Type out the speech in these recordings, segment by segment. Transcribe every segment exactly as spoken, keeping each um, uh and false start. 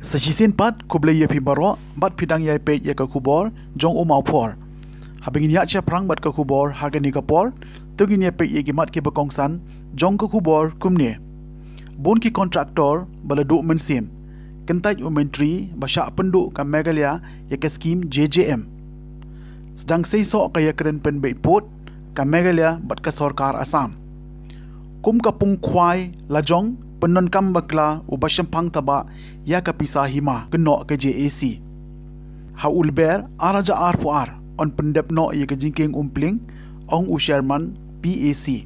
Sa shisien pat, khublei ïa phi baroh bad phi dang ïai peit ïa ka khubor jong U Mawphor. Haba ngin ïa shaphrang bad ka khubor ha kane ka por, to ngin ïa peit ïa ki mat kiba kongsan jong ka khubor kumne. Bun ki kontraktor ba la duh mynsiem, kyntait u Myntri ba shah pynduh ka Meghalaya ïa ka skhim J J M. Sdang seisoh ka ïakren pynbeit pud ka Meghalaya bad ka sorkar Assam. Kum ka pung khwai lajong, pyndonkam bakla u Bashemphang Taba ïa ka pisa hima, kynnoh ka J A C. Ha u Lber ar hajar arphew ar yn pyndep noh ïa ka jingkieng Umplieng, ong u Chairman P A C.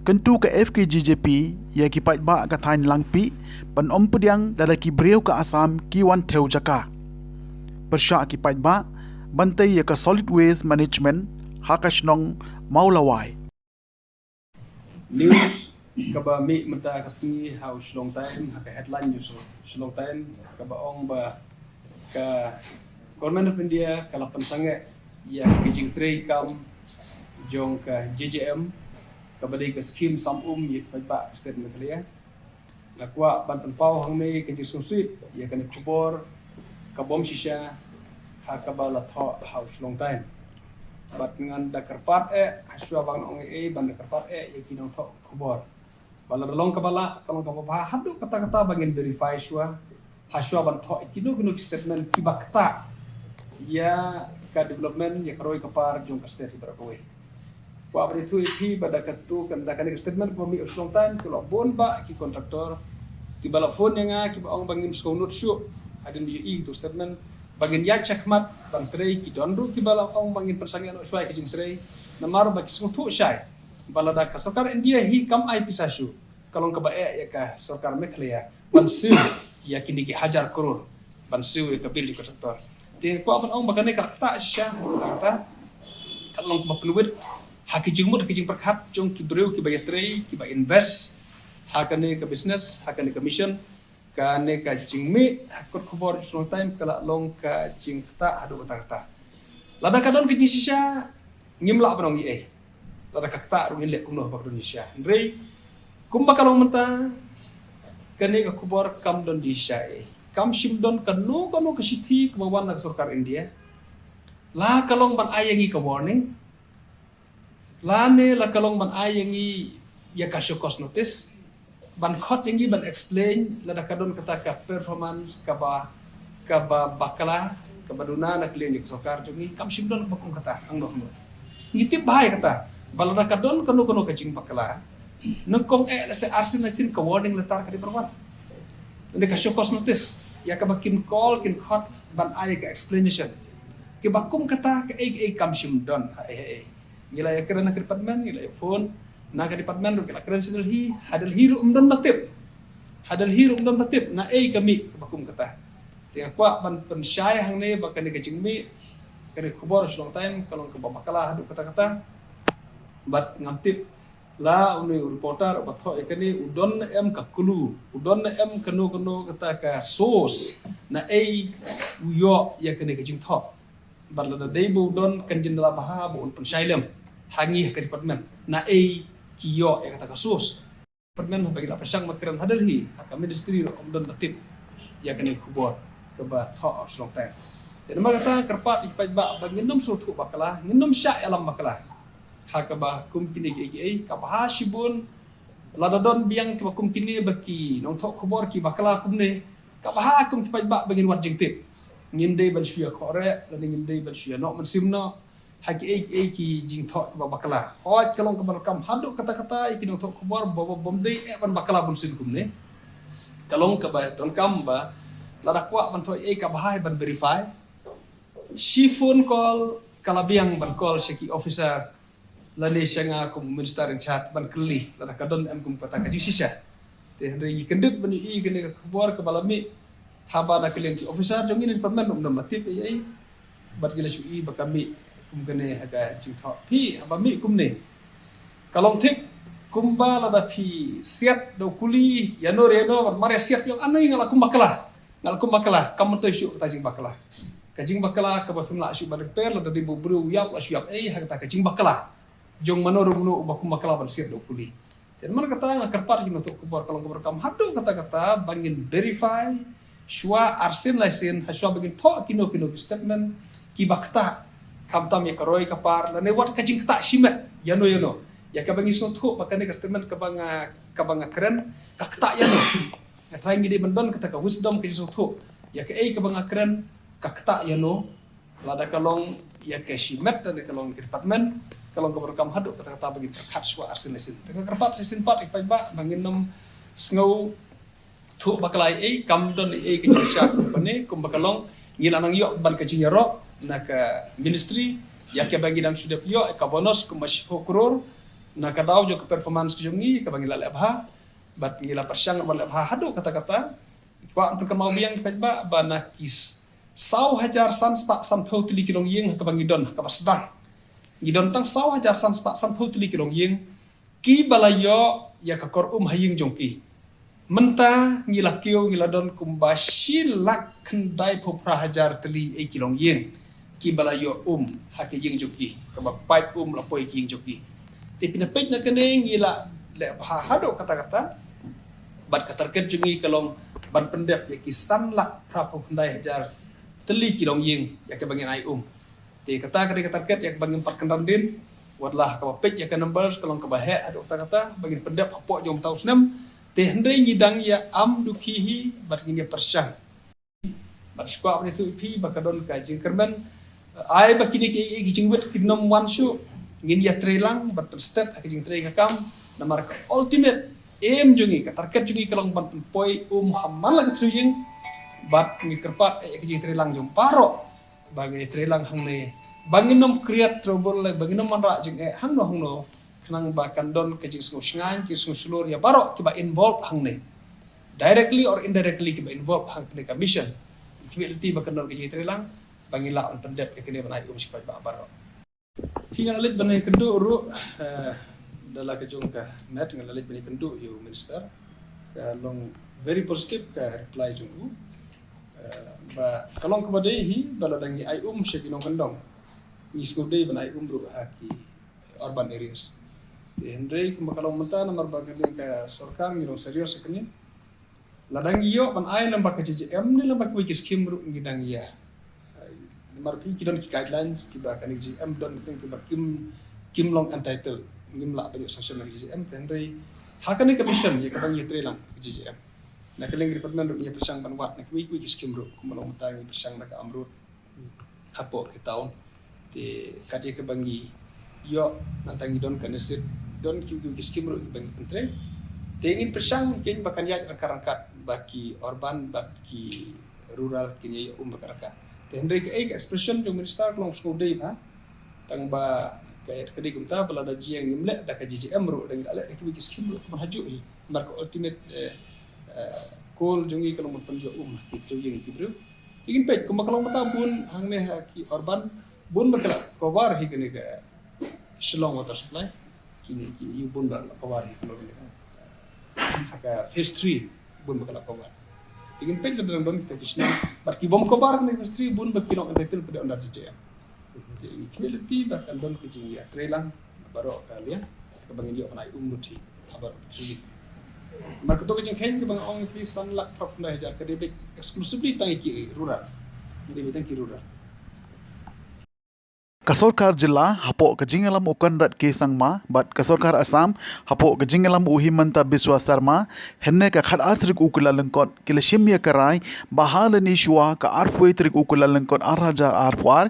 Kyntu ka F K J G P ïa ki paidbah ka thaiñ Langpih ban ym pdiang lada ki briew ka Assam ki wan thew jaka. Pyrshah ki paidbah ban tei ïa ka solid waste management ha ka shnong Mawlawai. News kaba mih mynta ka sngi ha u Shillong Times, ha ka headline news u Shillong Times, kaba ong ba ka Government of India ka la pynsangeh ïa ka jingtrei kam jong ka J J M, kaba dei ka skhim sam um ïa ki paidbah ka state Meghalaya. Nga kwah ban pynpaw hangne ka jingsngewsih ïa kane ka khubor ka bym shisha ha kaba la thoh ha u Shillong Times. Bad ngan da kyrpad eh, ha shuwa ban ong ei ei, ban da kyrpad eh ïa ki nongthoh khubor ba lada long kaba lah, ka long kaba bha, haduh katta katta ba ngin verify shuwa, ha shuwa ban thoh ïa kino kino ki statement kiba ktah ïa ka development, ïa ka roi ka par jong ka state baroh kawei. Kwah ban ïathuh ïa phi ba da katu, kan da kane ka statement kaba mih u Shillong Times, ki la bun bah ki kontraktor kiba la phone ïa nga, kiba ong ba ngim sngewnud shuh hadien ba ïohi ïa katu statement, ba ngin ïaid shakhmat ban trei. Ki don ruh kiba la ong ba ngin pynsangeh noh shuwa ïa ka jingtrei, namar ba ki sngewthuh shai ba lada ka sorkar India hi kam ai pisa shuh, ka long kaba eh ïa ka sorkar Meghalaya ban siew ïa kine ki hajar klur, ban siew ïa ka bill jong ka kontraktor. Te kwah ban ong ba kane ka ktah shisha, ka ktah, ka long kaba pynwit ha ki jingmut, ha ki jingpyrkhat jong ki briew kiba ïatrei, kiba invest ha kane ka business, ha kane ka mission. Kane ka jingmih ha kot khubor Shillong Times ka la long ka jingktah haduh katta katta. Lada ka don ka jingshisha, ngim lah ban ong ei ei. Lada ka ktah ruh ngin leh kumno ba ka don jingshisha. Hynrei kumba ka long mynta, kane ka khubor kam don jingshisha ei. Kam shym don kano kano ka shithi kaba wan na ka sorkar India. La ka long ban ai ïa ngi ka warning, lane la ka long ban ai ïa ngi ïa ka show cause notice, ban khot ïa ngi ban explain lada ka don kata ka performance kaba, kaba bakla, kaba duna na ka liang jong ka sorkar jong ngi. Kam shym don kaba kum kata hangno hangno. Ngi tip bha ïa kata ba lada ka don kano kano ka jingbakla, nyngkong eh lehse arsien laisien ka warning letter ka dei ban wan, lane ka show cause notice, ïa kaba kin call, kin khot ban ai ka explanation. Kiba kum kata kaei kaei kam shym don ha ei ha ei. Ngi la ïakren na ka department, ngi la ïa phone na ka department ruh, ki la kren sha Delhi, ha Delhi ruh ym don ba tip. Ha Delhi ruh ym don ba tip na ei ka mih kaba kum kata. Te nga kwah ban pynshai hangne ba kane ka jingmih, kane ka khubor Shillong Times ka long kaba bakla haduh katta katta. Bad ngam tip la une u reporter uba thoh ïa kane u don ne em ka clue, u don ne em kano kano kata ka source na ei u ïoh ïa kane ka jingthoh. Bad lada dei ba u don, kan jin da la bha ba un pynshai lem ha ngi ha ka department na ei ki ïoh ïa kata ka source. Department haba ngi la pyrshang ban kren ha Delhi, ha ka ministry ruh ym don ba tip ïa kane ka khubor kaba thoh ha u Shillong Times. Te namar kata kyrpad ïa ki paidbah ba ngin ym sngewthuh bakla, ngin ym shah ïalam bakla ha kaba kum kine kiei kiei. Kaba bha shibun lada don biang kiba kum kine ba ki nongthoh khubor ki bakla kumne, kaba bha kum ki paidbah ba ngin wad jingtip. Ngim dei ban shu ïa khohreh lane ngim dei ban shu ïa noh mynsiem noh ha kiei kiei ki jingthoh kiba bakla. Hooid, ka long kaba donkam haduh katta katta ïa ki nongthoh khubor ba, ba, bym dei eh ban bakla bunsien kumne. Ka long kaba donkam ba lada kwah ban thoh ei, kaba bha hi ban verify. Shi phone call ka la biang ban call sha ki officer lane sha nga kum minister in charge ban kylli lada ka don em kum kata ka jingshisha. Te hynrei ngi kyndit ban ïohi kane ka khubor kaba la mih haba na ka liang ki officer jong ngi na department ym don ba tip ei ei. Bad ngi la shu ïohi ba ka mih kum kane ha ka jingthoh. Phi, haba mih kumne, ka long thik kumba lada phi siat da u kuli ïano re ïano, bad mar ïa siat ïa u, ani nga la kum bakla. Nga la kum bakla, kam myntoi shuh kata jingbakla. Ka jingbakla kaba phim lah shuh ban repair lada dei ba u briew u ïap, la shu ïap ei, ha kata ka jingbakla jong mano ruh mano uba kum bakla ban siat da u kuli. Te namar kata nga kyrpad ïa ki nongthoh khubor, ka long kaba donkam haduh katta katta ba ngin verify Shuwa arsien laisien, ha shuwa ba ngin thoh kino kino ki statement kiba ktah, khamtam ïa ka roi ka par lane wat ka jingktah shimet ïano ïano. Ïa kaba ngi sngewthuh ba kane ka statement kaba nga, kaba nga kren ka ktah ïano. Nga trai ngi dei ban don kata ka wisdom, ka jingsngewthuh ïa kaei kaba nga kren ka ktah ïano. Lada ka long ïa ka shimet lane ka long ka department, ka long kaba ruh kam haduh kata kata ba ngin pyrkhat shuwa arsien laisien. Te ka kyrpad shisien pat ïa ki paidbah ba ngin nym sngewthuh bakla ei ei, kam don ei ei ka jingshisha kumba ne kumba ka long. Ngi la nang ïoh ban ka jingïaroh na ka ministry ïa kaba ngi dang shu dep ïoh ka bonus kumba shiphew klur na ka daw jong ka performance ka jong ngi kaba ngi la leh bha. Bad ngi la pyrshang ban leh bha haduh katta katta. Kwah ban pynkynmaw biang ïa ki paidbah ba na ki s-, saw hajar san spah sanphew tylli ki longïing ha kaba ngi don ha kaba sdang. Ngi don tang saw hajar san spah sanphew tylli ki longïing kiba la ïoh ïa ka kor um ha ïing jong ki. Mynta ngi la kiew, ngi la don kumba shi lak khyndai phew phra hajar tylli ei ki longïing kiba la ïoh um ha ki ïing jong ki, kaba paip um la poi ki ïing jong ki. Te phin ïa peit na kane ngi la leh bha haduh katta katta. Bad ka target jong ngi ka long ban pyndep ïa ki san lak phra phew khyndai hajar tylli ki longïing ïa kaba ngin ai um. Te kata ka dei ka target ïa kaba ngim pat kynran dien. Wat la kaba peit ïa ka numbers ka long kaba heh haduh katta katta ba ngin pyndep hapoh jong mynta u snem. Te hynrei ngi dang ïa am dukhi hi bad ngin ïa pyrshang. Bad shu kwah ban ïathuh ïa phi ba ka don ka jingkyrmen. Ai ba kine ki, ki jingwit kin nym wan shuh, ngin ïa trei lang bad pynstet ha ka jingtrei ka kam. Namar ka ultimate aim jong ngi, ka target jong ngi ka long ban pynpoi um ha man la ka thliew ïing. Bad ngi kyrpad ïa ka jingtrei lang jong baroh ba ngin ïa trei lang hangne, ba ngin nym create trouble, ba ngin nym wanrah jingeh hangno hangno, khnang ba kan don ka jingsngew shngaiñ, ka jingsngew shlur ïa baroh kiba involve hangne, directly or indirectly kiba involve ha kane ka mission. Ngi khmih lynti ba kan don ka jingtrei lang ba ngin lah ban pyndep ïa kane ban ai um sha ki paidbah baroh. Phi, nga la leit ban ïakynduh ruh, eh, da la ka jong ka met, nga la leit ban ïakynduh ïa u minister. Ka long very positive ka reply jong u. Eh, ba ka long kaba dei hi ba lada ngi ai um sha ki nongkyndong, ngi sngewdei ban ai um ruh ha ki urban areas. Te hynrei kumba ka long mynta namar ba ka liang ka sorkar ngi long serious ha kane. Lada ngi ïoh ban ai lyngba ka J J M ne lyngba kiwei ki skim ruh ngi dang ïa. Namar phi, ki don ki guidelines kiba kane ka J J M don ki thing kiba kim, kim long entitled. Ngim lah ban ïoh sanction na ka J J M, te hynrei ha kane ka mission ïa kaba ngi trei lang ka J J M, na ka liang ka department ruh ngi pyrshang ban wad na kiwei kiwei ki skim ruh, kumba long mynta ngi pyrshang na ka AMRUT hapoh ki town. Te kat ïa kaba ngi ïoh, nangta ngi don ka NESID, don ki, ki, ki skim ruh ba ngi pyntrei. Te ngin pyrshang keiñ ba kan ïaid ryngkat ryngkat ba ki urban bad ki rural kin ïa ïoh um ryngkat ryngkat. Te hynrei kaei ka expression jong minister ka long sngewdei bha. Tang ba ka, ka dei kumta ba lada jia ngim leh da ka J J M ruh, da ngi la leh da kiwei ki skim ruh, ka ban hajuh hi. Namar ka ultimate, eh, eh, goal jong ngi ka long ban pynïoh um ki thliew ïing ki briew. Te ngin peit kumba ka long mynta bun hangne ha ki urban, bun ba ki la cover hi kane ka Shillong Water Supply. Kine ki ïew bun ba la cover hi kane ka, ha ka phase three bun ba ki la cover. Te ngin peit lada dang don kita ki shnong bad ki bym cover kane ka phase three bun ba ki long entitled pat de under J J M. Te ngi khmih lynti ba kan don ka jingïatrei lang baroh ka liang kaba ngin ïoh ban ai um lut hi ha baroh ki thliew ïing. Namar kato ka jingkheiñ kaba nga ong ïa phi san lak phra phew khyndai hajar ka dei beit exclusively tang ïa ki rural. Ka dei beit tang ki rural. Ka sorkar jylla hapoh ka jingïalam u Conrad K Sangma bad ka sorkar Assam hapoh ka jingïalam u Himanta Biswa Sarma, hynne ka khatar tarik u Kyllalyngkot ki la shim ïa ka rai ba ha lane shuwa ka arphew tarik u Kyllalyngkot ar hajar arphew ar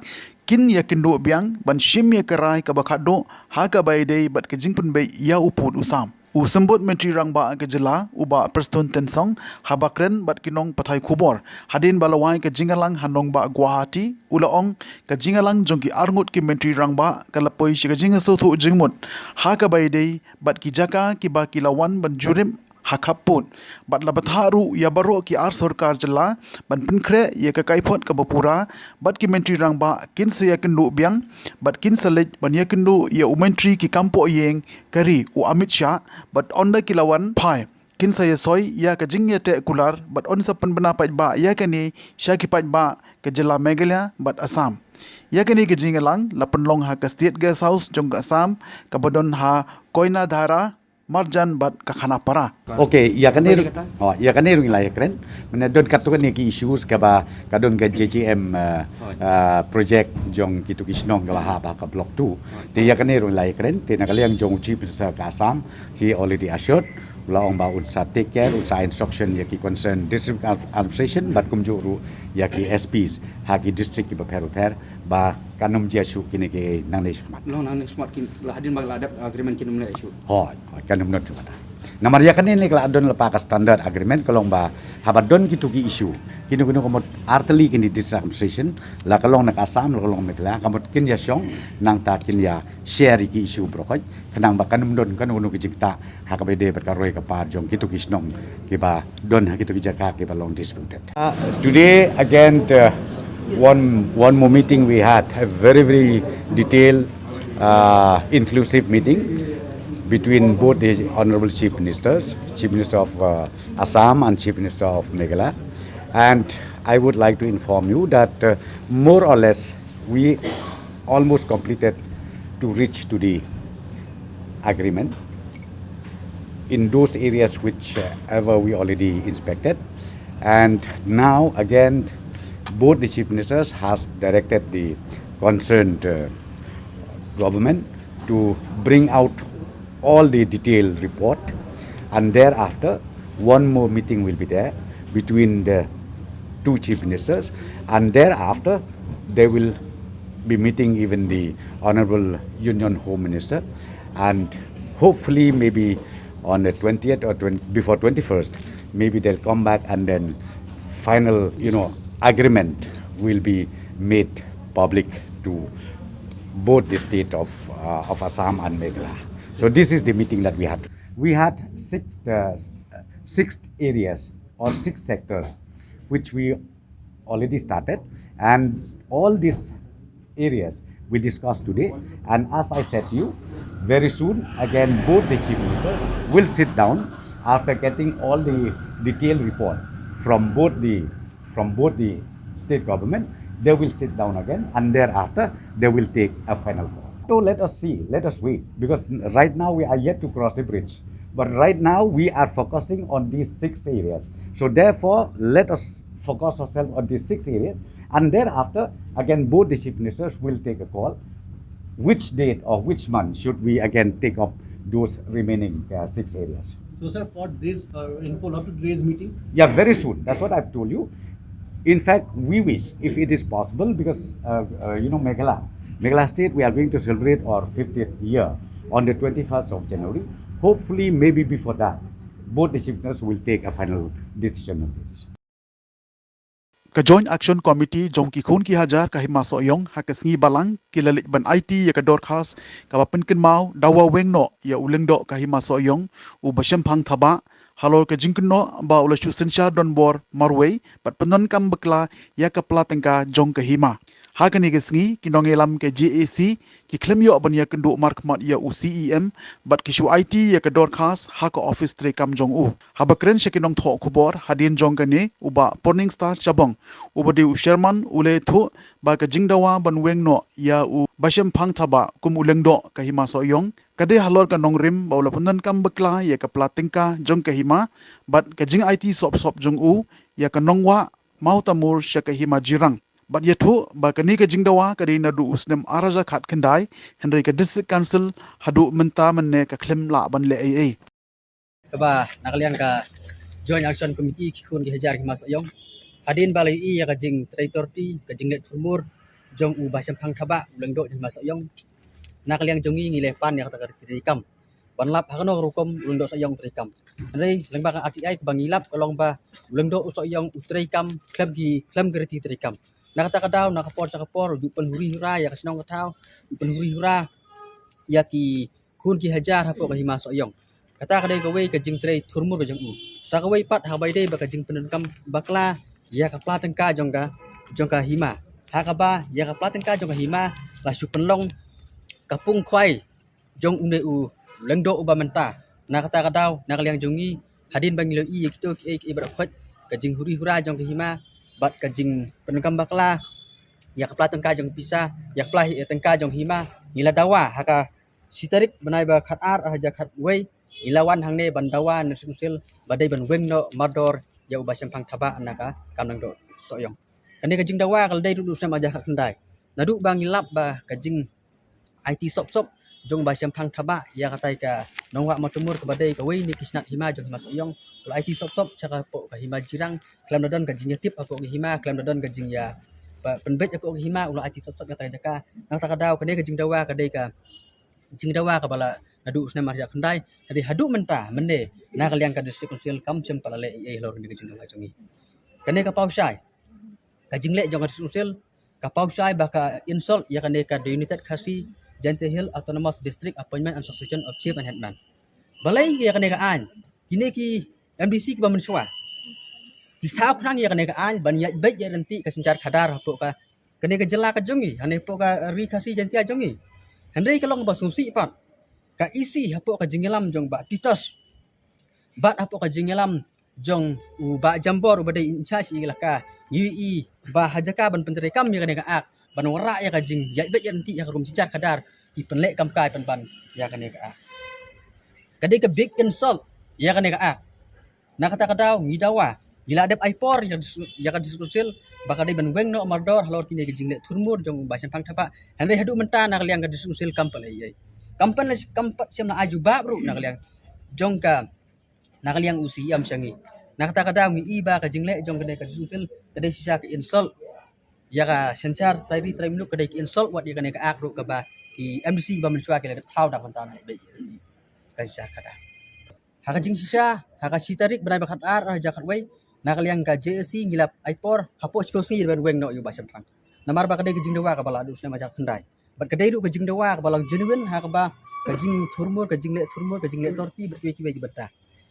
kin ïakynduh biang ban shim ïa ka rai kaba khatduh ha kaba ïadei bad ka jingpynbeit ïa u pud u sam. U Symbud Myntri Rangbah ka jylla, u Bah Prestone Tynsong, haba kren bad ki nongpathai khubor hadien ba la wai ka jingïalang ha nongbah Guwahati, u la ong ka jingïalang jong ki arngut ki Myntri Rangbah ka la poi sha ka jingïasngewthuh jingmut ha kaba ïadei bad ki jaka kiba ki la wan ban jurip ha khappud, bad la bthah ruh ïa baroh ki ar sorkar jylla ban pynkhreh ïa ka kaiphod kaba pura, bad ki Myntri Rangbah kin sa ïakynduh biang bad kin sa leit ban ïakynduh ïa u Myntri ki kam pohïing ka ri u Amit Shah, bad ynda ki la wan phai kin sa ïasoi ïa ka jingïateh kular bad yn sa pynbna paidbah ïa kane sha ki paidbah ka jylla Meghalaya bad Assam. Ïa kane ka jingïalang la pynlong ha ka State Guest House jong ka Assam kaba don ha Koynathara, Marjan bad ka Khanapara. Okay, ïa kane ruh, oh, ïa kane ruh ngi la ïakren. Mynne don katto katne ki issues kaba ka don ka J J M, uh, uh, project jong kitu ki shnong kaba hap ha ka block two. Te ïa kane ruh ngi la ïakren, te na ka liang jong u Chief Minister ka Assam, he already assured, u la ong ba un sa take care, un sa instruction ïa ki concern district ad-, administration bad kumjuh ruh ïa ki S Ps ha ki district kiba pher bapher ba kan ym jia shuh kine ki nangne shakhmat. Long nangne shakhmat kin la hadien ba la dep agreement kin ym leh shuh. Hooid, hooid, kan ym don shuh kata. Namar ïa kane ne ka la don lypa ka standard agreement ka long ba haba don kitu ki issue, kino kino ka mut artylli kine district administration, la ka long na ka Assam, la ka long Meghalaya, ka mut kin ïa shong, nangta kin ïa share ïa ki issue baroh khoit, khnang ba kan ym don kano kano ka jingktah ha kaba ïadei bad ka roi ka par jong kitu ki shnong kiba don ha kitu ki jaka kiba long disputed. Uh, today again, uh, one, one more meeting we had, a very, very detailed, uh, inclusive meeting between both the Honorable Chief Ministers, Chief Minister of, uh, Assam and Chief Minister of Meghalaya. And I would like to inform you that, uh, more or less we almost completed to reach to the agreement in those areas whichever we already inspected. And now again, both the Chief Ministers has directed the concerned, uh, government to bring out all the detailed report, and thereafter one more meeting will be there between the two Chief Ministers, and thereafter they will be meeting even the Honorable Union Home Minister, and hopefully maybe on the twentieth or twenty, before twenty-first, maybe they'll come back and then final, you know, agreement will be made public to both the state of, uh, of Assam and Meghalaya. So this is the meeting that we had. We had six, uh, six areas or six sectors which we already started, and all these areas we discussed today. And as I said to you, very soon again both the Chief Ministers will sit down after getting all the detailed report from both the, from both the state government. They will sit down again, and thereafter they will take a final call. So let us see, let us wait, because right now we are yet to cross the bridge. But right now we are focusing on these six areas. So therefore, let us focus ourselves on these six areas, and thereafter again both the Chief Ministers will take a call which date or which month should we again take up those remaining, uh, six areas. So, sir, for this, uh, info, lot of today's meeting? Yeah, very soon. That's what I've told you. In fact, we wish, if it is possible, because, uh, uh, you know, Meghalaya, Meghalaya State, we are going to celebrate our fiftieth year on the twenty-first of January. Hopefully, maybe before that, both the Chief Ministers will take a final decision on this. Ka Joint Action Committee jong ki khun ki hajar ka Hima Sohiong ha ka sngi Balang ki la leit ban aiti ïa ka dorkhas kaba pynkynmaw dawa weng noh ïa u lyngdoh ka Hima Sohiong u Bashemphang Thabah, halor ka jingkynnoh ba u la shu synshar donbor marwei bad pyndonkam bakla ïa ka pla tyngka jong ka hima. Ha kane ka sngi ki nongïalam ka J A C ki khlem ïoh ban ïakynduh markhmat ïa u C E M bad ki shu aiti ïa ka dorkhas ha ka office treikam jong u. Haba kren sha ki nongthoh khubor hadien jong kane, u Bah Porningstar Shabong, uba dei u chairman, u la ïathuh ba ka jingdawa ban weng noh ïa u Bashemphang Thabah kum u lyngdoh ka Hima Sohiong ka dei halor ka nongrim ba u la pyndonkam bakla ïa ka pla tyngka jong ka hima bad ka jingaiti sop sop jong u ïa ka nongwah Mawtamur sha ka Hima Jirang. Bad ïathuh ba kane ka jingdawa ka dei naduh u snem ar hajar khatkhyndai, hynrei ka District Council haduh mynta mynne ka khlem lah ban leh ei ei. Kaba na ka liang ka Joint Action Committee ki khun ki hajar Hima Sohiong, hadien ba la ïohi ïa ka jingtrei torti, ka jingleit thurmur jong u Bashemphang Thabah, u lyngdoh Hima Sohiong, na ka liang jong ngi ngi la pan ïa kata ka treikam ban lap ha kano ka rukom u lyngdoh Sohiong u treikam. Hynrei lyngba ka R T I kaba ngi lap ka long ba u lyngdoh u Sohiong u treikam khlem ki, khlem ki riti treikam. Na kata ka daw, na ka por sha ka por u ju pynhuri hura ïa ka shnong ka thaw, u pynhuri hura ïa ki khun ki hajar hapoh ka Hima Sohiong. Kata ka dei kawei ka jingtrei thurmur ka jong u. Sa kawei pat ha kaba ïadei bad ka jingpyndonkam bakla ïa ka pla tyngka jong ka, jong ka hima. Ha kaba ïa ka pla tyngka jong ka hima la shu pynlong ka pung khwai jong une u lyngdoh uba mynta. Na kata ka daw, na ka liang jong ngi, hadien ba ngi la ïohi ïa kito kiei kiei baroh khoit, ka jinghuri hura jong ka hima bad ka jingpyndonkam bakla ïa ka pla tyngka jong ka pisa, ïa ka pla hi-, tyngka jong ka hima, ngi la dawa ha ka shi tarik bnai ba khatar ar hajar khatwei, Ngi la wan hangne ban dawa na District Council ba dei ban weng noh mardor ïa u Bah Shemphang Thabah na ka kam nangduh Sohiong. Kane ka jingdawa ka la dei ruh naduh u snem ar hajar khatkhyndai. Naduh ba ngi lap ba ka jing aiti sop sop jong u Bah Shemphang Thabah ïa katai ka nongrah Mawtumur kaba dei kawei na ki snat hima jong hima Sohiong. U la aiti sop sop sha ka hapoh ka hima Jirang, khlem da don ka jingïatip hapoh ka hima, khlem da don ka jingïa pynbeit hapoh ka hima, u la aiti sop sop ïa katai ka jaka. Na kata ka daw kane ka jingdawa ka dei ka jingdawa kaba la naduh u snem ar hajar khatkhyndai. Hynrei haduh mynta mynne na ka liang ka District Council kam shym pat la leh ei ei halor kane ka jingdawa jong ngi. Kane ka paw shai, ka jingleh jong ka District Council ka paw shai ba ka insult ïa kane ka The United Khasi Jaintia Hills Autonomous District Appointment and Succession of Chief and Headman. Balei ïa kane ka aiñ? Kine ki MDC kiba mynshuwa ki thaw khnang ïa kane ka aiñ ban ïaid beit ïaid ryntih ka synshar khadar hapoh ka kane ka jylla ka jong ngi, hangne hapoh ka Ri Khasi Jaintia jong ngi. Hynrei ka long ba sngewsih pat ka EC hapoh ka jingïalam jong Bah Titos bad hapoh ka jingïalam jong u Bah Jambor uba dei in charge ïa ka ilaka, ngi ïohi ba ha jaka ban pyntreikam ïa kane ka act, ban wanrah ïa ka jingïaid beit ïaid ryntih ïa ka rum synshar khadar, ki pynleh kam kai pynban ïa kane ka act. Ka dei ka big insult ïa kane ka act. Na kata ka daw ngi dawa, ngi la dep ai por ïa ka District Council ba ka dei ban weng noh mardor halor kine ki jingleh thurmur jong u Bah Shemphang Thabah. Hynrei haduh mynta na ka liang ka District Council kam pat leh ei ei. Kam pat, kam pat shym la ai jubab ruh na ka liang jong ka, na ka liang u CEM sha ngi. Na kata ka daw ngi i ba ka jingleh jong kane ka District Council ka dei shisha ka insult ïa ka synshar trai ri trai muluk, ka dei ka insult wat ïa kane ka act ruh kaba ki MDC ba mynshuwa ki la dep thaw da ka bynta ban ïaid beit ka synshar khadar. Ha ka jingshisha, ha ka shi tarik bnai ba khatar ar hajar khatwei, na ka liang ka JAC ngi la ai por hapoh shiphew sngi ban weng noh ïa u Bah Shemphang. Namar ba ka dei ka jingdawa kaba la naduh u snem ar hajar khatkhyndai. Bad ka dei ruh ka jingdawa kaba long genuine ha kaba ka jingthurmur, ka jingleh thurmur, ka jingleh torti bad kiwei kiwei ki bynta.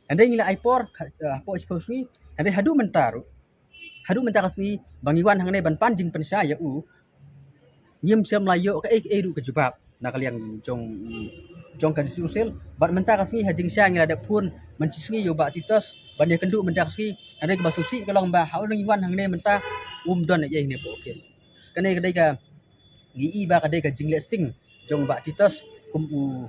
Hynrei ngi la ai por hapoh shiphew sngi, hynrei haduh mynta ruh, haduh mynta ka sngi ba ngi wan hangne ban pan jingpynshai ïa u, ngim shym la ïoh kaei kaei ruh ka jubab na ka liang jong, jong ka District Council. Bad mynta ka sngi ha jingshisha ngi la dep phone mynshisngi ïa u Bah Titos ban ïakynduh mynta ka sngi. Hynrei kaba sngewsih ka long ba ha u ngi wan hangne mynta um don ei ei hangne hapoh office. Kane ka dei ka, ngi i ba ka dei ka jingleh sting jong u Bah Titos kum u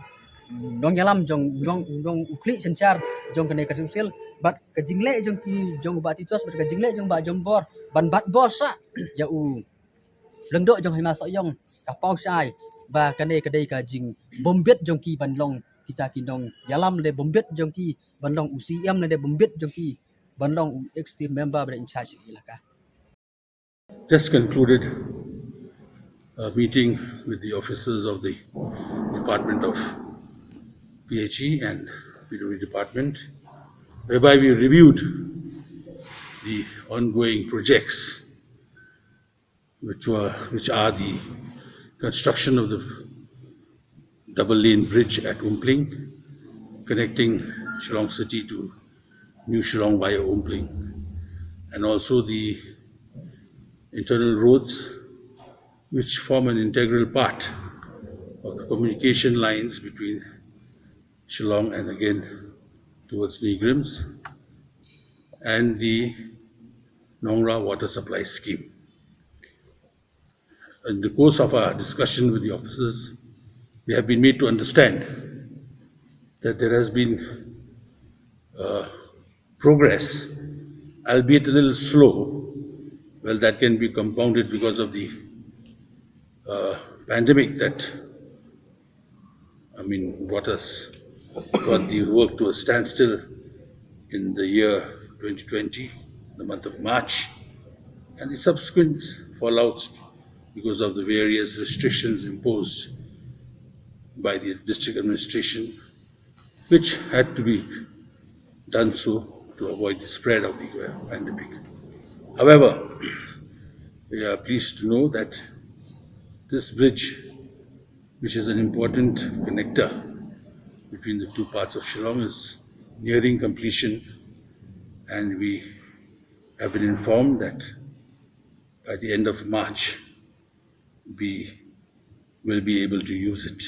nongïalam jong u nong, u nong u khlieh synshar jong kane ka District Council. Bad ka jingleh jong ki, jong u Bah Titos bad ka jingleh jong u Bah Jambor ban bat bor sah ïa u lyngdoh jong hima Sohiong, ka paw shai ba kane ka dei ka jingbymbit jong ki ban long kita ki nongïalam lane bymbit jong ki ban long u CEM lane bymbit jong ki ban long u executive member ba dei in charge ïa ka ilaka. Just concluded a meeting with the officers of the Department of PHE and PWD department, whereby we reviewed the ongoing projects, which were, which are the construction of the double lane bridge at Umpling, connecting Shillong city to New Shillong via Umpling, and also the internal roads, which form an integral part of the communication lines between Shillong and again towards NEIGRIHMS, and the Nongrah Water Supply Scheme. In the course of our discussion with the officers, we have been made to understand that there has been, uh, progress, albeit a little slow. Well, that can be compounded because of the, uh, pandemic that, I mean, brought us, brought the work to a standstill in the year twenty twenty, the month of March, and the subsequent fallouts because of the various restrictions imposed by the district administration, which had to be done so to avoid the spread of the, uh, pandemic. However, we are pleased to know that this bridge, which is an important connector between the two parts of Shillong, is nearing completion, and we have been informed that by the end of March, we will be able to use it,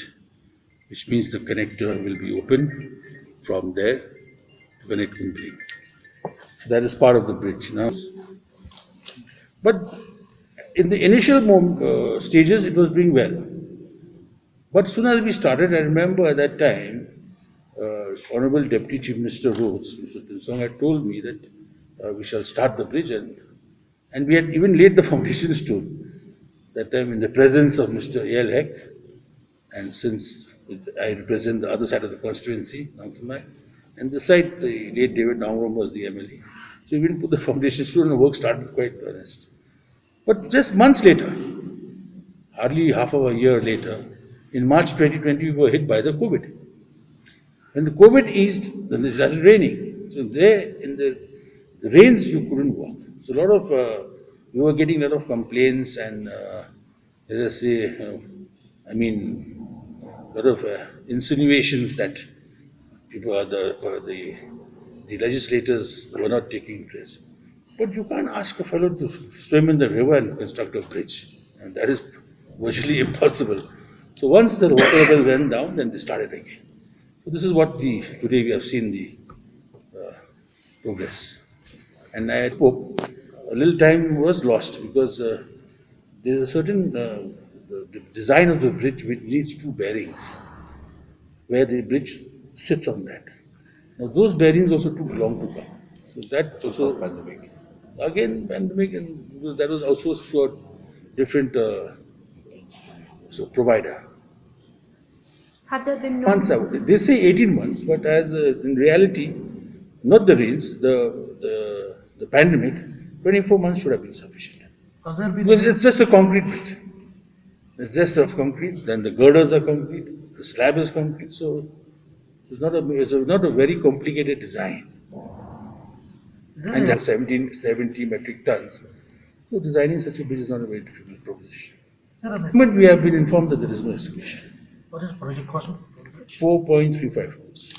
which means the connector will be open from there to connect Umpling. So that is part of the bridge now. But in the initial mom-, uh, stages, it was doing well. But soon as we started, I remember at that time, Uh, Honorable Deputy Chief Minister Roads, Mister Tynsong, had told me that uh, we shall start the bridge, and, and we had even laid the foundation stone that time in the presence of Mister A L Hek, and since I represent the other side of the constituency, Nongthymmai, and this side, the late David Nongrom was the M L A. So we even put the foundation stone and the work started quite earnest. But just months later, hardly half of a year later, in March twenty twenty, we were hit by the COVID. When the COVID eased, then it started raining. So there, in the, the rains, you couldn't walk. So a lot of, uh, we were getting a lot of complaints and, uh, let us say, uh, I mean, a lot of uh, insinuations that people are the, uh, the, the legislators were not taking place. But you can't ask a fellow to swim in the river and construct a bridge. And that is virtually impossible. So once the water level went down, then they started again. So this is what the, today we have seen the uh, progress. And I hope a little time was lost because uh, there's a certain uh, the, the design of the bridge which needs two bearings where the bridge sits on that. Now those bearings also took long to come. So that also Pandemic. Again pandemic, and that was also through a different uh, so provider. Had there been no Months out. They say eighteen months, but as uh, in reality, not the rains, the, the the pandemic, twenty-four months should have been sufficient. Has there been Because it's just a concrete bridge. It's just a concrete, then the girders are concrete, the slab is concrete, so it's not a, it's a, not a very complicated design. And that's seventeen, seventy metric tons. So designing such a bridge is not a very difficult proposition. Sir, But we have been informed that there is no excavation. What is the project cost? four point three five crores.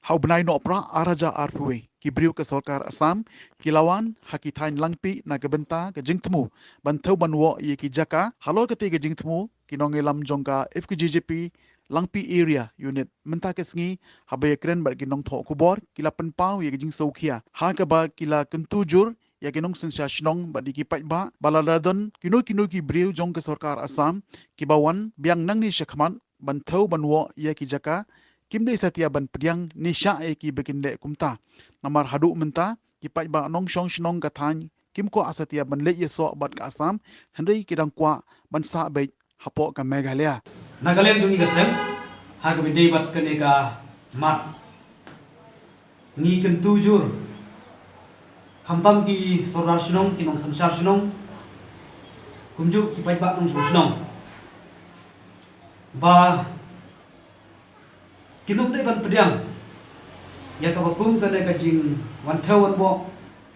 Ha u bnai Nohprah ar hajar arphew wei, ki briew ka sorkar Assam ki la wan ha ki thaiñ Langpih na ka bynta ka jingthmu ban thew ban woh ïa ki jaka. Halor kata ka jingthmu, ki nongïalam jong ka F K J J P Langpih Area Unit mynta ka sngi, haba ïakren bad ki nongthoh khubor, ki la pynpaw ïa ka jingsngewkhia ha kaba ki la kyntu jur ïa ki nongsynshar shnong bad ïa ki paidbah ba lada don kino kino ki briew jong ka sorkar Assam kiba wan biang nangne shakhmat ban thew ban woh ïa ki jaka, kim dei satia ban pdiang ne shah ïa ki ba kin leh kumta. Namar haduh mynta ki paidbah nongshong shnong ka thaiñ kim kwah satia ban leit ïasoh bad ka Assam, hynrei ki dang kwah ban sah beit hapoh ka Meghalaya. Na ka liang jong ngi ka sem, ha kaba ïadei bad kane ka mat, ngi kyntu jur, khamtam ki sordar shnong, ki nongsynshar shnong, kumjuh ki paidbah nongshong shnong, ba kin ym dei ban pdiang ïa kaba kum kane ka jingwan thew wan woh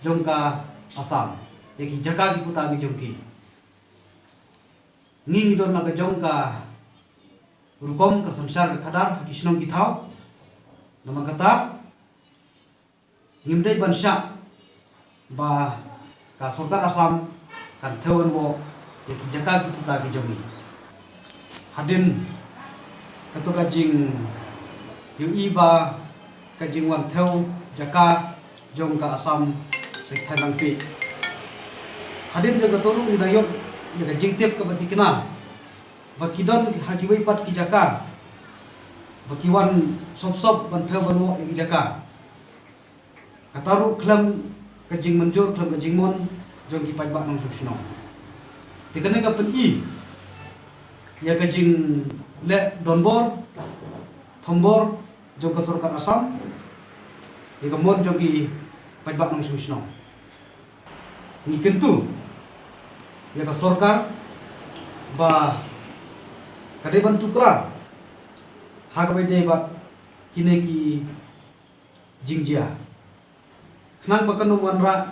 jong ka Assam ïa ki jaka ki puta ki jong ki. Ngi ngi don la ka jong ka rukom ka synshar ka khadar ha ki shnong ki thaw. Namar kata ngim dei ban shah ba ka sorkar Assam kan thew wan woh ïa ki jaka ki puta ki jong ngi. Hadien kato ka jingïohi ba ka jingwan thew jaka jong ka Assam sha ki thaiñ Langpih, hadien jong kato ruh ngi dang ïoh ïa ka jingtip kaba thikna ba ki don ha kiwei pat ki jaka ba ki wan sop sop ban thew ban woh ïa ki jaka. Kata ruh khlem ka jingmynjur, khlem ka jingmon jong ki paidbah nongshong shnong. Te kane ka pyni ïa ka jingleh donbor thombor jong ka sorkar Assam ïa ka mon jong ki paidbah nongshong shnong. Ngi kyntu ïa ka sorkar ba ka dei ban tuklar ha kaba ïadei bad kine ki jingjia, khnang ba kan ym wanrah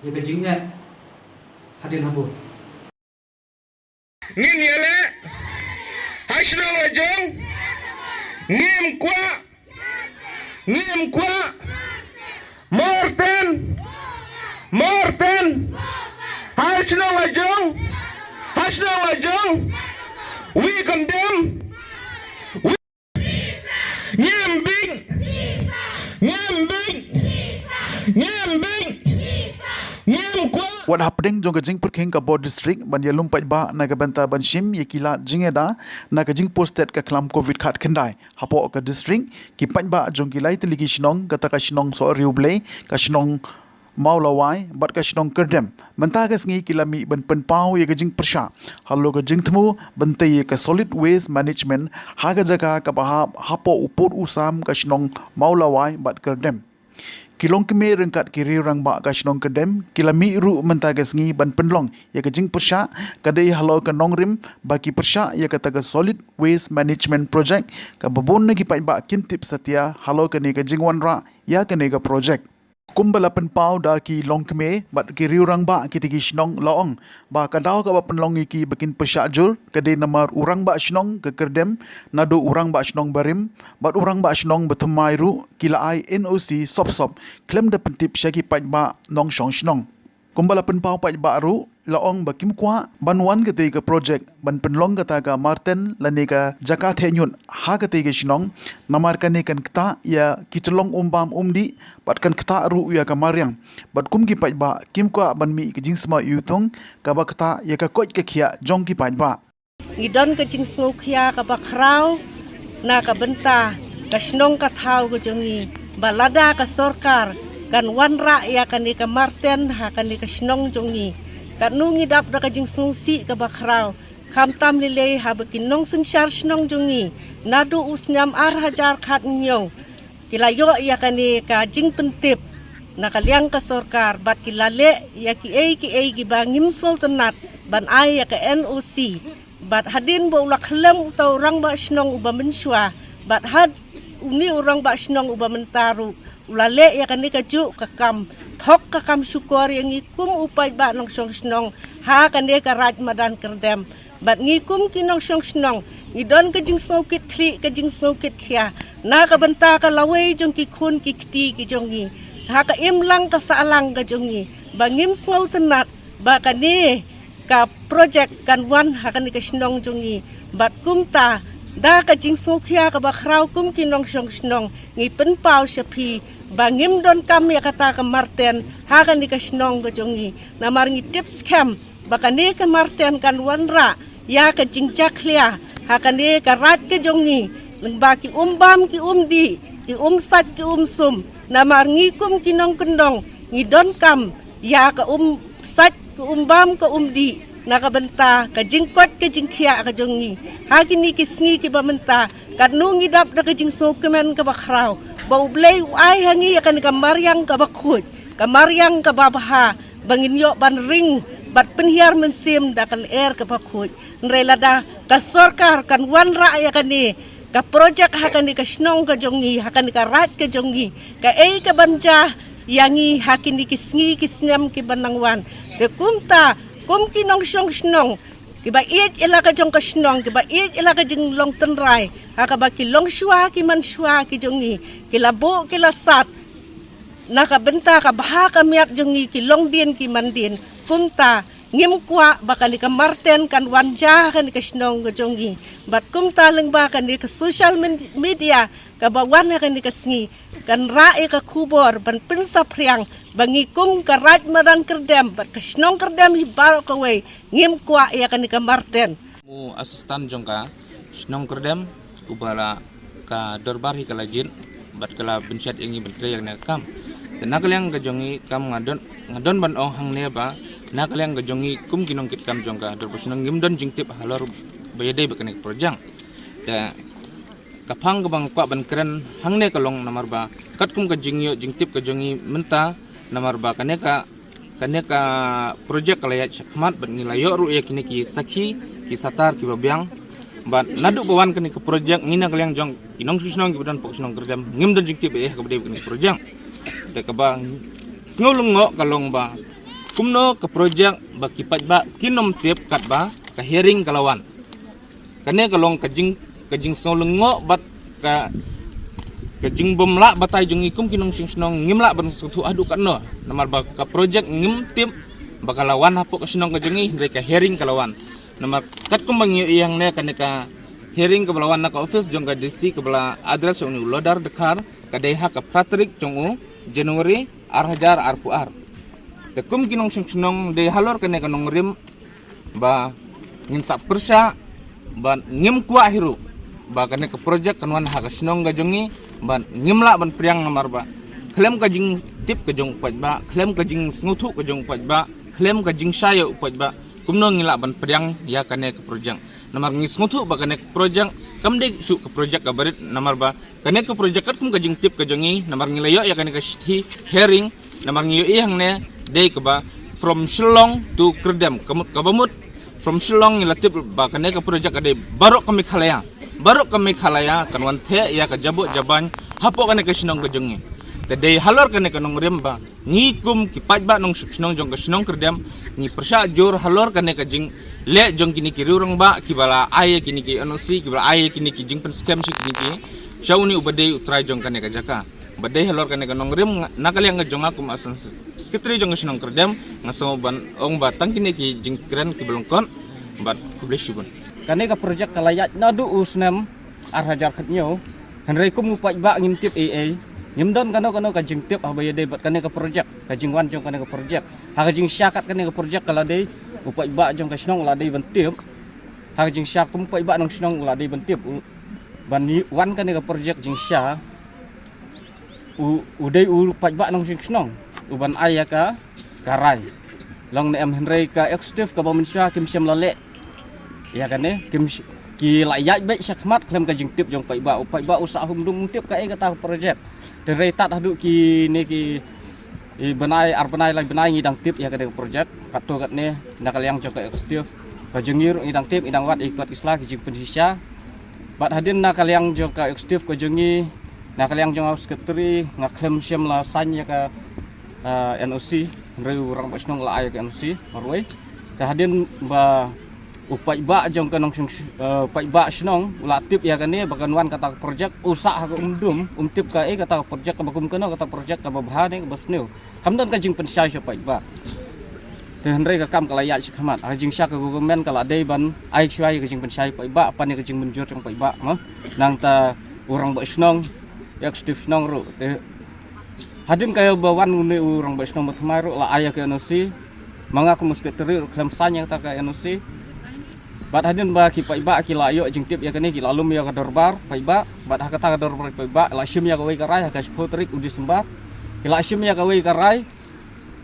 ïa ka jingeh hadien habud. Ngin ïaleh ha shnong la jong. Ngim kwah, ngim kwah. Morten, Morten. Ha shnong la jong, ha shnong la jong. We condemn. Ngim bit, ngim bit, ngim bit. Ngim kwah, Wat hapdeng jong ka jingpyrkhing ka bor district ban ïalum paidbah na ka bynta ban shim ïa ki lad jingïada na ka jingposted ka khlam covid khatkhyndai hapoh ka district, ki paidbah jong ki lai tylli ki shnong, kata ka shnong Sohriewblei, ka shnong Mawlawai bad ka shnong Kyrdem, mynta ka sngi ki la mih ban pynpaw ïa ka jingpyrshah halor ka jingthmu ban tei ïa ka solid waste management ha ka jaka kaba hap hapoh u pud u sam ka shnong Mawlawai bad Kyrdem. Ki longkmie ryngkat ki riew rangbah ka shnong Kyrdem ki la mih ruh mynta ka sngi ban pynlong ïa ka jingpyrshah, ka dei halor ka nongrim ba ki pyrshah ïa kata ka solid waste management project kaba bun na ki paidbah kim tip satia halor kane ka jingwanrah ïa kane ka project. Kumba la pynpaw da ki longkmie bad ki riew rangbah, kita ki shnong la ong ba ka daw kaba pynlong ïa ki ba kin pyrshah jur ka dei namar u rangbah shnong ka Kyrdem, naduh u rangbah shnong barim bad u rangbah shnong bathymmai ruh ki la ai N O C sop sop khlem da pyntip sha ki paidbah nongshong shnong. Kumba la pynpaw paidbah ruh, la ong ba kim kwah ban wan katei ka project ban pynlong kata ka marten lane ka jaka theh ñiut ha katei ka shnong, namar kane kan ktah ïa ki tyllong um bam um dih bad kan ktah ruh ïa ka mariang. Bad kum ki paidbah kim kwah ban mih ka jingsma iwtung kaba ktah ïa ka koit ka khiah jong ki paidbah. Ngi don ka jingsngewkhia kaba khraw na ka bynta ka shnong ka thaw ka jong ngi, ba lada ka sorkar kan wanrah ïa kane ka marten ha kane ka shnong jong ngi, katno ngi dap da ka jingsngewsih kaba khraw, khamtam lei lei haba ki nongsynshar shnong jong ngi naduh u snem ar hajar khathynñiew ki la ïoh ïa kane ka jingpyntip na ka liang ka sorkar bad ki la leh ïa kiei kiei kiba ngim sngewtynnat ban ai ïa ka N O C. Bad hadien ba u la khyllem uta u rangbah shnong uba mynshuwa bad had une u rangbah shnong uba mynta ruh u la leh ïa kane kajuh ka kam, thok ka kam shukor ïa ngi kum u paidbah nongshong shnong ha kane ka Raid Madan Kyrdem. Bad ngi kum ki nongshong shnong ngi don ka jingsngewkit khlieh ka jingsngewkit khia na ka bynta ka lawei jong ki khun ki kti ki jong ngi, ha ka imlang ka sahlang ka jong ngi, ba ngim sngewtynnat ba kane ka project kan wan ha kane ka shnong jong ngi. Bad kumta da ka jingsngewkhia kaba khraw kum ki nongshong shnong ngi pynpaw sha phi ba ngim donkam ïa kata ka marten ha kane ka shnong ka jong ngi, namar ngi tip skhem ba kane ka marten kan wanrah ïa ka jingjakhlia ha kane ka raid ka jong ngi, lyngba ki um bam ki um dih, ki um sait ki um sum. Namar ngi kum ki nongkyndong ngi donkam ïa ka um sait ka um bam ka um dih na ka bynta ka jingkoit ka jingkhiah ka jong ngi. Ha kine ki sngi kiba mynta katno ngi dap da ka jingsngewkmen kaba khraw ba U Blei u ai ha ngi ïa kane ka mariang kaba khuid, ka mariang kaba bha, ba ngin ïoh ban ring bad pynhiar mynsiem da ka lyer kaba khuid. Hynrei lada ka sorkar kan wanrah ïa kane ka project ha kane ka shnong ka jong ngi, ha kane ka raid ka jong ngi, kaei kaban jia ïa ngi ha kine ki sngi ki snem kiban nang wan? Te kumta kum ki nongshong shnong kiba ïeit ïa la ka jong ka shnong, kiba ïeit ïa la ka jinglong tynrai, ha kaba ki longshuwa ki manshuwa ki jong ngi ki la buh ki la sat na ka bynta ka bha ka miat jong ngi, ki longdien ki mandien. Kumta ngim kwah ba kane ka marten kan wan jia ha kane ka shnong ka jong ngi. Bad kumta lyngba kane ka social men-, media kaba wan ha kane ka sngi kan rah ïa ka khubor ban pynsaphriang ba ngi kum ka Raid Madan Kyrdem bad ka shnong Kyrdem hi baroh kawei ngim kwah ïa kane ka marten. U assistant jong ka shnong Kyrdem uba la ka dorbar hi ka la jied bad ka la bynshet ïa ngi ban trei ïa kane ka kam. Te na ka liang ka jong ngi kam nga don, nga don ban ong hangne ba na ka liang ka jong ngi kum ki nongkitkam jong ka dorbar shnong ngim don jingtip halor ba ïadei bad kane ka project. Te ka phang kaba nga kwah ban kren hangne ka long namar ba katkum ka jingïoh jingtip ka jong ngi mynta, namar ba kane ka, kane ka project ka la ïaid shakhmat bad ngi la ïoh ruh ïa kine ki sakhi ki satar kiba biang. Bad naduh ba wan kane ka project ngi na ka liang jong ki nongshong shnong kiba don hapoh shnong Kyrdem ngim don jingtip ïa kaba dei bad kane ka project. Te kaba sngew lyngngoh ka long ba kumno ka project ba ki paidbah kin ym tip katba ka hearing ka la wan. Kane ka long ka jing, ka jingsngew lyngngoh bad ka, ka jingbymlah batai jong ngi kum ki nongshong shnong, ngim lah ban sngewthuh haduh katno. Namar ba ka project ngim tip ba ka la wan hapoh ka shnong ka jong ngi, hynrei ka hearing ka la wan. Namar katkum ba ngi ïohi hangne kane ka hearing kaba la wan na ka office jong ka D C kaba la address ïa une u Lodar Dkhar ka dei ha ka phra tarik jong u January ar hajar arphew ar. Te kum ki nongshong shnong dei halor kane ka nongrim ba ngin sa pyrshah ba ngim kwah hi ruh ba kane ka project kan wan ha ka shnong ka jong ngi, ba ngim lah ban pdiang namar ba khlem ka jingtip ka jong u paidbah, khlem ka jingsngewthuh ka jong u paidbah, khlem ka jingshai ïa u paidbah, kumno ngi lah ban pdiang ïa kane ka project. Namar ngi sngewthuh ba kane ka project kam dei shuh ka project ka barit, namar ba kane ka project katkum ka jingtip ka jong ngi, namar ngi la ïoh ïa kane ka shithi hearing, namar ngi ïohi hangne dei kaba from Shillong to Kyrdem, ka mut, kaba mut from Shillong ngi la tip ba kane ka project ka dei baroh ka Meghalaya, baroh ka Meghalaya kan wan theh ïa ka jaboh jaban hapoh kane ka shnong ka jong ngi. Te dei halor kane ka nongrim ba ngi kum ki paidbah nongshong shnong jong ka shnong Kyrdem ngi pyrshah jur halor kane ka jingleh jong kine ki riew rangbah kiba la ai ïa kine ki N O C, kiba la ai ïa kine ki jingpynskhem sha kine ki, sha une uba dei u trai jong kane ka jaka. Ba dei halor kane ka nongrim, nga, na ka liang ka jong nga kum assistant secretary jong ka shnong Kyrdem, nga sngew ban ong ba tang kine ki jingkren kiba lyngkot. Bad khublei shibun. Kane ka project ka la ïaid naduh u snem ar hajar khathynñiew. Hynrei kum u paidbah ngim tip ei ei, ngim don kano kano ka jingtip haba ïadei bad kane ka project, ka jingwan jong kane ka project. Ha ka jingshisha kat kane ka project ka la dei, u paidbah jong ka shnong u la dei ban tip. Ha ka jingshisha kum u paidbah nongshong shnong u la dei ban tip, u, ban ï-, wan kane ka project jingshisha. U, u dei u paidbah nongshong shnong uban ai ïa ka, ka rai. Long ne em, hynrei ka executive kaba mynshuwa kim shym la leh ïa kane, kim sh-, ki la ïaid beit shakhmat khlem ka jingtip jong paidbah. U paidbah u sah hum dum, um tip kaei kata ka project. Te hynrei tad haduh kine ki, i bnai, ar bnai, lai bnai ngi dang tip ïa kane ka project. Katto katne na ka liang jong ka executive ka jong ngi ruh ngi dang tip, ngi dang wad ïa ki kot ki sla, ki jingpynshisha. Bad hadien na ka liang jong ka executive ka jong ngi, na ka liang jong u secretary, nga khlem shym la sign ïa ka, ah, N O C, hynrei u rangbah shnong u la ai ïa ka N O C marwei. Te hadien ba u paidbah jong ka nongshong, eh, paidbah shnong u la tip ïa kane ba kan wan kata ka project, u sah ha ka um dum, um tip kaei kata ka project, kaba kum kano kata ka project, kaba bha ne kaba sniew. Kam don ka jingpynshai sha paidbah. Te hynrei ka kam ka la ïaid shakhmat. Ha ka jingshisha ka government ka la dei ban ai shuwa ïa ka jingpynshai paidbah, pan ïa ka jingmynjur jong paidbah, mo. Nangta u rangbah shnong, executive shnong ruh. Te hadien kaba wan une u rangbah shnong ba thymmai ruh la ai ïa ka N O C. Ma nga kum u secretary ruh khlem sign ïa kata ka N O C. Bad hadien ba ki paidbah ki la ïoh jingtip ïa kane, ki la lum ïa ka dorbar paidbah. Bad ha kata ka dorbar paidbah la shim ïa kawei ka rai ha ka shiphew tarik u December. Ki la shim ïa kawei ka rai.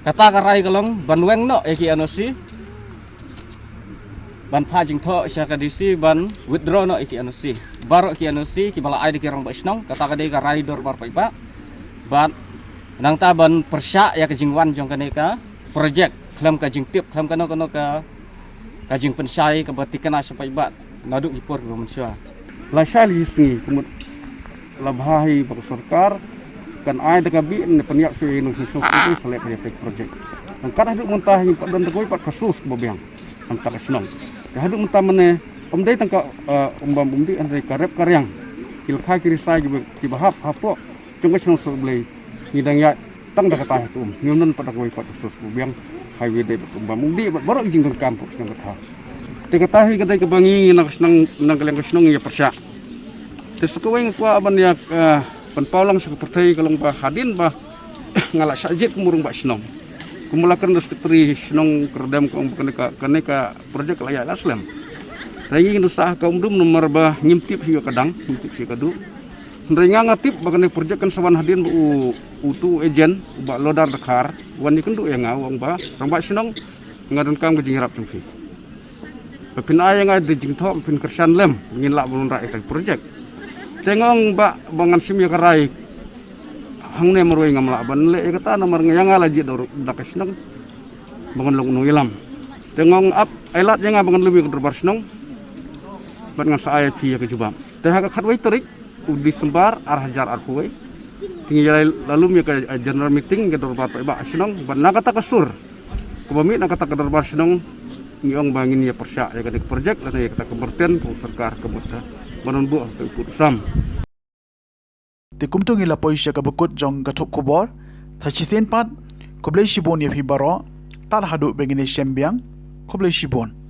Kata ka rai ka long ban weng noh ïa ki N O C, ban phah jingthoh sha ka D C ban withdraw noh ïa ki N O C. Baroh ki N O C kiba la ai da ki rangbah shnong, kata ka dei ka rai dorbar paidbah. Bad nangta ban pyrshah ïa ka jingwan jong kane ka project khlem ka jingtip, khlem kano kano ka, ka jingpynshai kaba thikna sha paidbah naduh ki por kiba mynshuwa. Lashai la shi sngi, ka mut la bha hi ba ka sorkar kan ai da ka bih ne pynïap shuh ïa nongshong shnong sha leh ka project. Tang kat haduh mynta hi pat don da kawei pat ka source kaba biang. Tang kat ka shnong. Te haduh mynta mane, ym dei tang ka, eh, um bam um dih, hynrei ka rep ka riang, ki lkhai ki risai kiba, kiba hap hapoh jong ka shnong Sohblei, ngi dang ïaid tang da kata hi ka um. Ngim don pat da kawei pat ka source kaba biang. Highway dei bad um bam um dih bad baroh ki jingdonkam pok shnong kata. Te kata hi ka dei kaba ngi na ka shnong, na ka liang ka shnong ngi ïa pyrshah. Te sa kawei nga kwah ban ïa, eh, pynpaw lang sha ka pyrthei ka long ba hadien ba nga la shah jied kum u rangbah shnong, kum la kren da u secretary shnong Kyrdem ka ong ba kane ka, kane ka project ka la ïaid la slem. Hynrei ngi ngin sah ha ka um dum namar ba ngim tip shuh ïa ka dang, ngim tip shuh ïa ka duh. Hynrei nga nga tip ba kane ka project kan sa wan hadien ba u, utu u agent, u Bah Lodar Dkhar, wan ïakynduh ïa nga, u ong ba rangbah shnong, nga donkam ka jingïarap jong phi. Ba phin ai ïa nga da jingthoh, ba phin kyrshan lem, ngin lah ban wanrah ïa ka project. Te nga ong ba, ba ngan shim ïa ka rai hangne marwei, ngam lah ban leh ïa kata namar nga, ïa nga la jied da ka shnong ba ngan long u nongïalam. Te nga ong ap, ai lad ïa nga ba ngan lum ïa ka dorbar shnong bad ngan sa ai ïa phi ïa ka jubab. Te ha ka khatwei tarik u December ar hajar arphew wei, te ngi la lum ïa ka, eh, general meeting, ka dorbar paidbah shnong, bad na kata ka sur kaba mih na kata ka dorbar shnong, ngi ong ba ngin ïa pyrshah ïa kane ka project lane ïa kata ka myrten ka sorkar ka mut ban buh ha ka pud u sam. Te kumto ngi la poi sha kaba kut jong ka thup khubor. Sa shisien pat, khublei shibun ïa phi baroh. Tad haduh ba ngin ïashem biang, khublei shibun.